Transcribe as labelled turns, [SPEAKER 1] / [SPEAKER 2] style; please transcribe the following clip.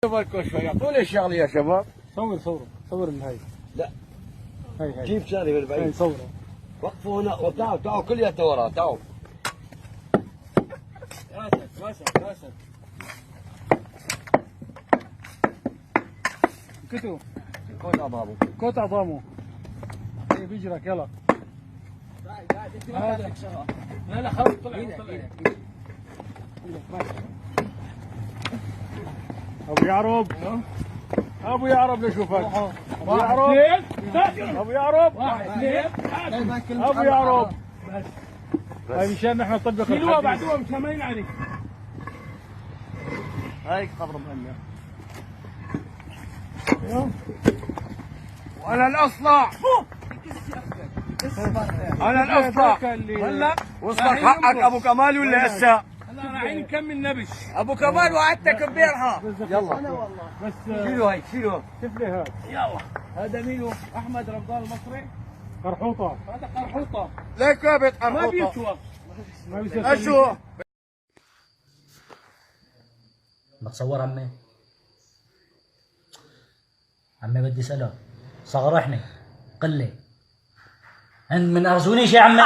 [SPEAKER 1] بالكم شوي، اعطوني الشغله يا شباب.
[SPEAKER 2] صور صوره، صور الهاي.
[SPEAKER 1] لا.
[SPEAKER 2] هاي هاي.
[SPEAKER 1] جيب شغله من
[SPEAKER 2] هاي
[SPEAKER 1] بعيد.
[SPEAKER 2] صوره.
[SPEAKER 1] وقفوا هنا وتعالوا تعالوا كلياتنا ورا، تعالوا.
[SPEAKER 2] راسك راسك راسك. كتو.
[SPEAKER 1] كل عظامه.
[SPEAKER 2] كوت عظامه. إيه بيجرك يلا. لا لا خلص طلع طلع. ابو يعرب، ابو يعرب لشوفك. ابو يعرب، ابو يعرب، ابو يعرب. هاي مشان نحن نطبق
[SPEAKER 3] شيلوها
[SPEAKER 2] الحديث.
[SPEAKER 3] بعدوها مشان ما ينعرف.
[SPEAKER 1] هاي قبر مهنا. وانا الاصلع. انا الاصلع.
[SPEAKER 3] هلا
[SPEAKER 1] وصلك حقك ابو كمال ولا هسه؟
[SPEAKER 3] هلا رايحين نكمل نبش.
[SPEAKER 1] ابو كمال وعدتك امبارحه. يلا
[SPEAKER 2] بس
[SPEAKER 1] شيلوا هاي، شيلوا.
[SPEAKER 2] شوف لي هذا.
[SPEAKER 3] يلا هذا مينو احمد رمضان المصري.
[SPEAKER 2] قرحوطه.
[SPEAKER 3] هذا قرحوطه.
[SPEAKER 1] ليك يا بيت
[SPEAKER 3] ما بيسوى.
[SPEAKER 2] ما بيصير.
[SPEAKER 1] اشو؟
[SPEAKER 4] ما تصور عمي، عمي بدي اسألك، صغرحني قلي عند من ارزوني شي عمي.